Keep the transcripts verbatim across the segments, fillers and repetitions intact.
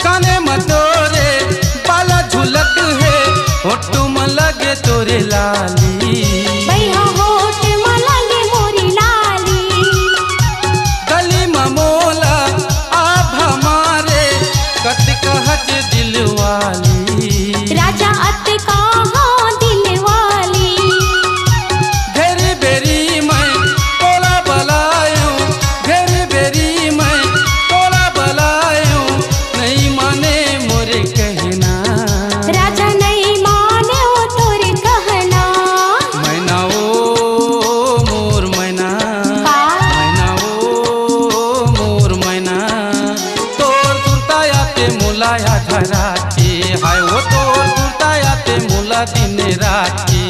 काने म तोरे बाला झुलत हे, होठ म लगे तोरे लाली। भैया होठ म लगे मोरी लाली। गली म मोला आभा मारे, कत कहत दिलवाली। राजा अत कहाँ दिलवाली। घेरी बेरी मैं तोला बलायो, घेरी बेरी मैं तोला बलायो, नहीं माने मोर कहना। राजा नहीं माने ओ तोर कहना। मैना ओ मोर मैना, का? मैना ओ मोर मैना, तोर सुरता आते मोला आधा रात के, हाय ओ तोर सुरता आते मोला दिन रात के।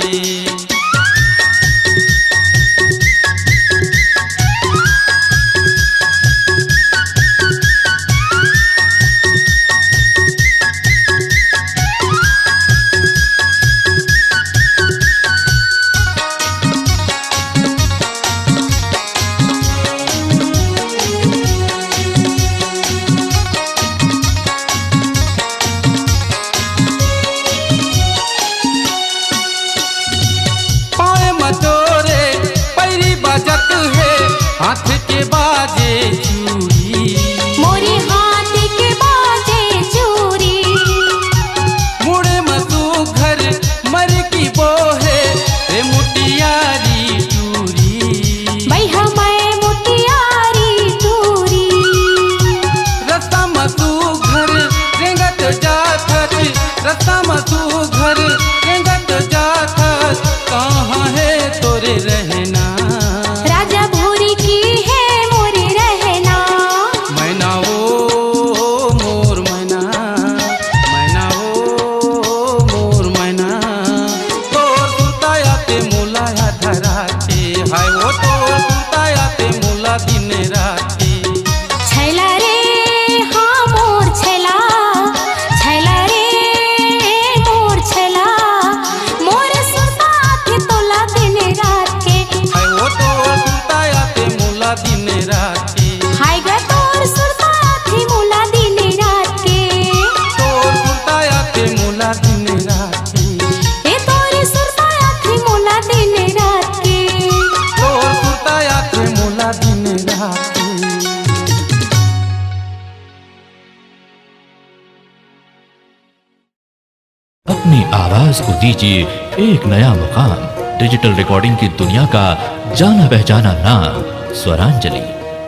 पाँय म तोरे पैरी बाजत हे, हाथ के बाजे चूड़ी। मोरे हाथ के बाजे चूड़ी। मुड़े म सुघर मरकी बोहे, रे मुटियारी टूरी। भैया मैं मुटियारी टूरी। रस्ता म सुघर रेंगत जाथस, रस्ता म सुघर रेंगत जाथस, कहाँ हे तोरे रहना? राजा भोरी की है मोरे रहना। मैना ओ मोर मैना, मैना ओ मोर मैना, तोर सुरता आते मोला आधा रात के, हाय ओ तोर सुरता आते मोला दिन रात के। छैला रे, हाँ मोर छैला, छैला रे, मोर छैला, मोर सुरता आथे तोला दिन रात के। हाय ओ तोर सुरता आथे मोला दिन रात के। हाय ग तोर सुरता आथे मोला दिन रात के। तोर सुरता आथे मोला दिन रात के। ए तोर सुरता आथे मोला दिन रात के। तोर सुरता आथे मोला दिन रात के। अपनी आवाज को दीजिए एक नया मुकाम। डिजिटल रिकॉर्डिंग की दुनिया का जाना पहचाना नाम स्वरांजलि,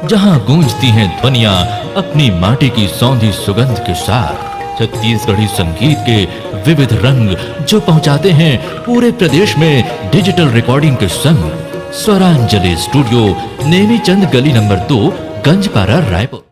जहां गूंजती हैं ध्वनियां अपनी माटी की सौंधी सुगंध के साथ। छत्तीसगढ़ी संगीत के विविध रंग जो पहुंचाते हैं पूरे प्रदेश में डिजिटल रिकॉर्डिंग के संग। स्वरांजलि स्टूडियो, नेमीचंद गली नंबर दो, गंजपारा, रायपुर।